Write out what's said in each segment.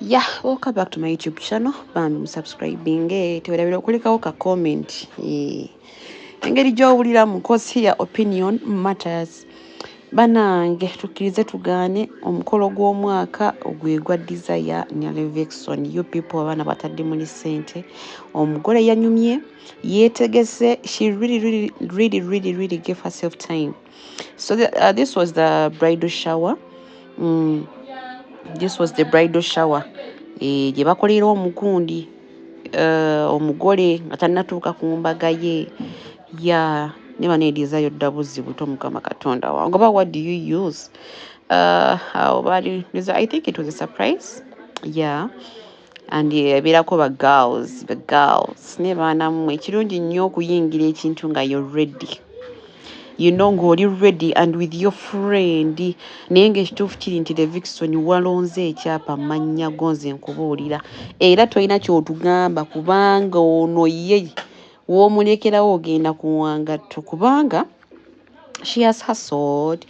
Yeah, welcome back to my YouTube channel. Bambi musubscribinge, tewerabira okulekawo ka comment. Engeri gy'owuliramu, 'cause here opinion matters. Banange, tukkirize tugaane, omukolo gw'omwaka ogwe gwa Desire ne Levixone. You people, abaana batadde muli ssente. Omugole yanyumye, yeetegese. She really, really, really, really, really gave herself time. So this was the bridal shower. This was the bridal shower gye bakolera omugundi, omugole nga tannatuuka ku mbaga ye. Ya ne bano, Desire odda buzzi buto. Mukama Katonda wange, oba what do you use? Awo baali, I think it was a surprise. Yeah, and ebeerako ba girls, the girls ne baanammwe. Ekirungi nnyo okuyingira ekintu nga you're ready, ng'oli ready and with your friend. Naye ng'ekituufu kiri nti Levixone walonze ekyapa mannya go. Nze nkubuulira, era tolina ky'otugamba, kubanga ono ye w'omulekerawo ogenda kuwangatto, kubanga she has hustled.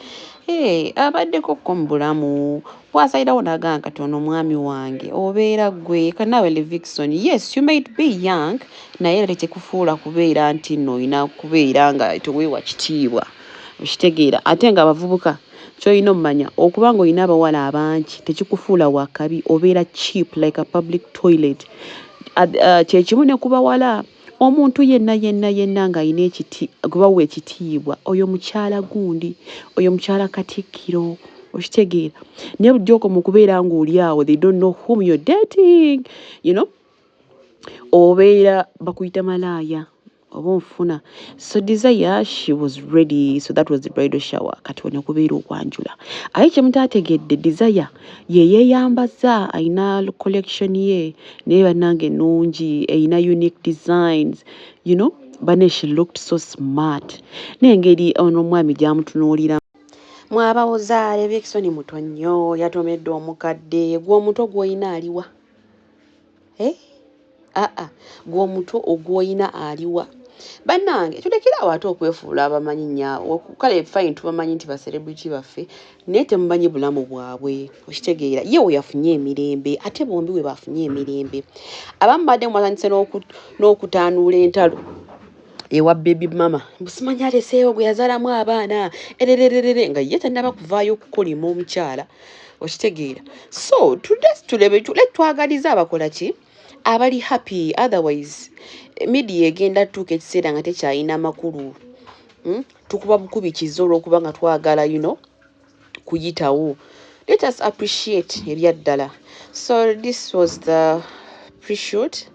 Hey, abaddeko ko mu bulamu, wasalirawo n'agamba, "Kati ono omwami wange." Obeera gwe kanaawe Levixone. Yes, you might be young, naye era tekikufuula kubeera nti nno olina kubeera nga teweewa kitiibwa. Okitegeera? Ate nga abavubuka, kyolina omumanya, okuba nga olina abawala abangi tekikufuula wakabi. Obeera cheap like a public toilet. Kyekimu ne ku bawala. Omuntu yenna yenna yenna ng'alina ekiti gwe bawa ekitiibwa, oyo mukyala gundi, oyo mukyala katikkiro. Okitegeera? Naye bulijjo okoma okubeera ng'oli awo, they don't know whom you're dating, obeera bakuyita malaaya oba onfuna. So Desire, she was ready. So that was the bridal shower. Kati wano kubeera okwanjula. Aye kyemutaategedde, Desire ye yeeyambaza, ayina collection ye, naye bannange ennungi, eyina unique designs. Bane, she looked so smart, n'engeri ono omwami gy'amutunuulira. Mwabawoza Levixone muto nnyo, yatomedde omukadde. Gwe omuto gw'olina aliwa? Eh? Aa, gwe omuto ogw'olina aliwa? Bannange, tulekere awo ate okwefuula abamanyi nnyo. Kale fine, tubamanyi nti ba celebrity baffe, naye temumanyi bulamu bwabwe. Okitegeera? Ye we yafunye emirembe, ate bombi we bafunye emirembe. Abamu badde mwatandise n'okutaanuula entalo ewa baby mama, simanyi aleseewo gwe yazaalamu abaana erererere, nga ye tannaba kuvaayo okukolima omukyala. Okitegeera? So tulebe tule, twagaliza abakola ki, abali happy. Otherwise media egenda tutuuka ekiseera nga tekyalina makulu, Tukuba bukubikiza olw'okuba nga twagala kuyitawo. Let us appreciate ebyaddala. So this was the pre-shoot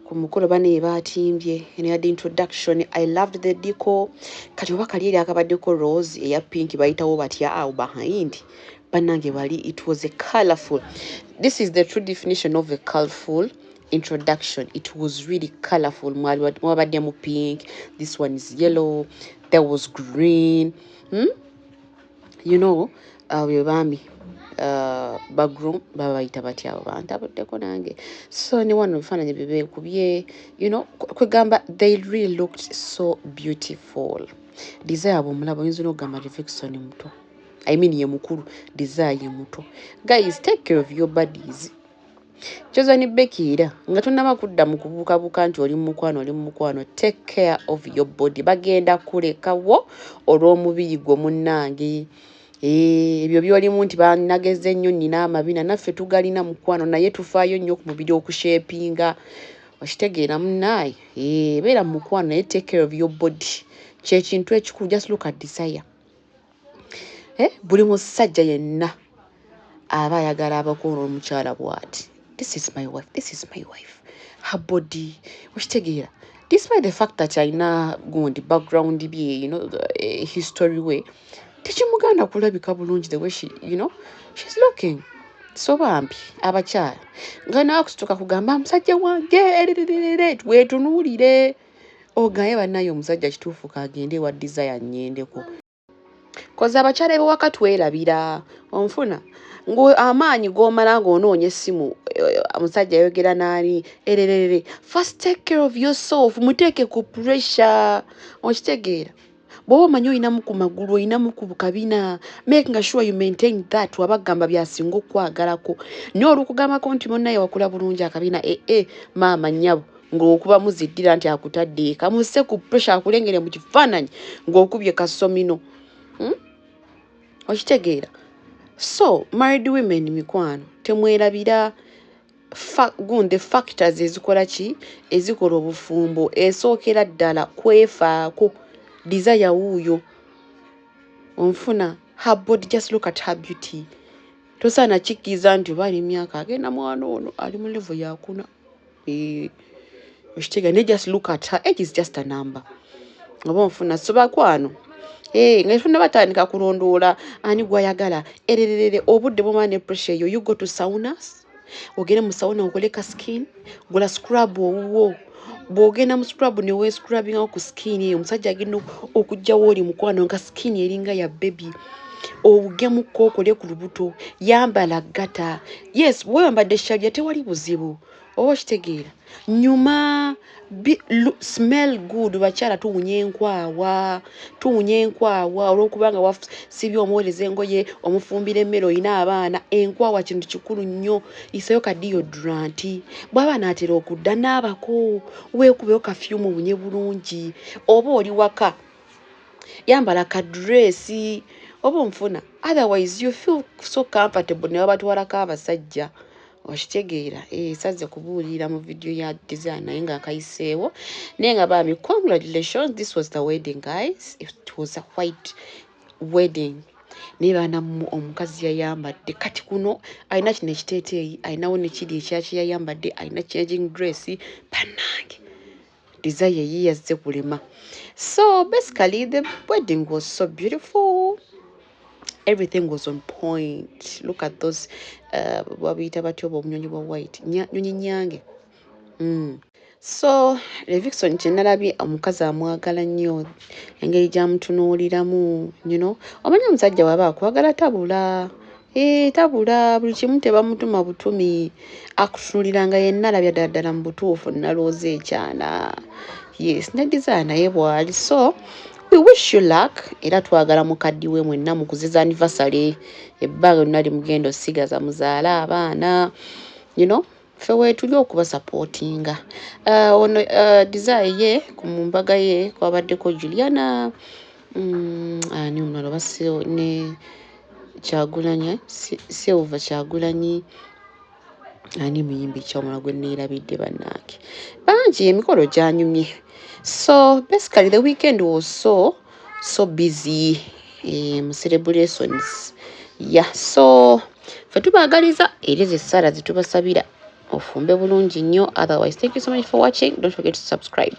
ku mukolo. Bane baatimbye eno yadde introduction. I loved the decor. Kati oba kali eri akabaddeko rose eya pink, bayitawo batya awo behind? Bannange, bali, it was a colorful, this is the true definition of a colorful introduction. It was really colorful. Mwabadde mu pink, this one is yellow, there was green, Bwe bambi bagroom baba bayita batya abo bantabuddeko nange. So ne wano ebifaananyi byebeekubye, kwegamba they really looked so beautiful. Desire bw'omulaba oyinza n'okugamba Levixone muto, I mean ye mukulu, Desire ye muto. Guys, take care of your bodies. Chosen Becky, era nga tonnaba kudda mu kubuukabuuka nti oli mu mukwano, oli mu mukwano, take care of your body. Bagenda kulekawo olw'omubiri gwo, munnange. Ebyo byolimu nti banageze nnyo, nnina amabina, naffe tugalina, mukwano, naye tufaayo nnyo ku mubiri okushapinga. Okitegeera, munnaaye? Beera mu mukwano, naye take care of your body, kyekintu ekikulu. Just look at Desire. Buli musajja yenna aba ayagala abakoona omukyala bw'ati. This is my wife, this is my wife. Her body, okitegeera? Despite the fact that alina gundi background bye, the history we, tekimuganda kulabika bulungi the way she, she's looking. So bambi abakyala, nga naakusituka kugamba musajja wange erererere, weetunuulire ogaye, bannaye omusajja kituufu kagende ewa Desire nnyendeko. 'Cause abakyala bewaka twerabira. Onfuna ngu amaanyi g'omala ng'onoonya essimu, omusajja ayogera naani, ererere. First take care of yourself. Muteeke ku pressure. Okitegeera? Bw'oba omanyi olinamu ku magulu, olinamu ku kabina, making sure you maintain that. Wabagamba byasinga okwagalako, naye olwokugambako nti munnaye wakula bulungi akabina, ee maama nnyabo, ng'okuba muziddira nti akutadde kamuse ku pressure, akulengere mu kifaananyi ng'okubye kasomino, Okitegeera? So married women, mikwano, temwerabira gundi factors ezikola ki, ezikola obufumbo. Esookera ddala kwefaako. Desire wuuyo onfuna, her body, just look at her beauty. Tosaana kikkiriza nti oba ali myaka agenda, mwana ono ali mu level yakuna. Okitegeera? Naye just look at her, age is just a number, oba onfuna? So bakwano, nga tonna batandika kulondoola ani gwayagala ererere, obudde bumala ne pressure eyo, you go to saunas, ogende mu sauna okole ka skin, gula scrub owuwo. Bw'ogenda mu scrub ne weescrubingawo ku skin eyo, omusajja agenda okugjawo oli mukwano nga skin eringa ya baby. Owugemukko, okole ku lubuto, yambala gata. Yes, bw'oyambadde shalya tewali buzibu, oba okitegeera? Nyuma, smell good. Bakyala, tuwunya enkwawa, tuwunya enkwawa olw'okubanga wasibye omuweereza engoye, omufumbira emmere, olina abaana. Enkwawa kintu kikulu nnyo. Yisayo ka deodorant. Bw'aba anaatera okudda, naabako, weekubeyo kafyumu, bunye bulungi. Oba oli waka, yambala ka dress, oba onfuna? Otherwise you feel so comfortable ne babatwalako abasajja, okitegeera? Sazze kubuulirira mu vidiyo ya Desire, naye nga akayiseewo. Naye nga bami, congratulations. This was the wedding, guys. It was a white wedding, naye baanamu omukazi yayambadde. Kati kuno alina kino ekiteeteeyi, alinawo nekiri ekira kye yayambadde, alina changing dress. Bannange, Desire ye yazze kulema. So basically the wedding was so beautiful, everything was on point. Look at those, babiyita batya oba obunyonyi bwa white, nyonyi nyange. So Levixone, kyenalabye, omukazi amwagala nnyo, engeri gyamutunuuliramu. Omanyi omusajja waba akwagala tabula, tabula buli kimu, tebamutuma butumi, akutunuuliranga yenna alabya ddala ddala mu butuufu nalooza ekyana. Yes, ne Desire naye bw'ali. So we wish you luck, era twagala mukaddiwe mwenna mukuziza anniversary, ebbanga lyonna limugenda osigaza muzaale abaana. Ffe weetuli okubasapootinga. Ono Desire ye ku mbaga ye kwabaddeko Juliana, ani omulala oba ne Kyagulanyi, Silver Kyagulanyi, ani muyimbi ki omulala gwe neerabidde? Bannange, bangi, emikolo gyanyumye. So basically the weekend was so so busy, mu celebrations. Yeah, so ffe tubaagaliza era ezo essaala zetubasabira, ofumbe bulungi nnyo. Otherwise, thank you so much for watching. Don't forget to subscribe.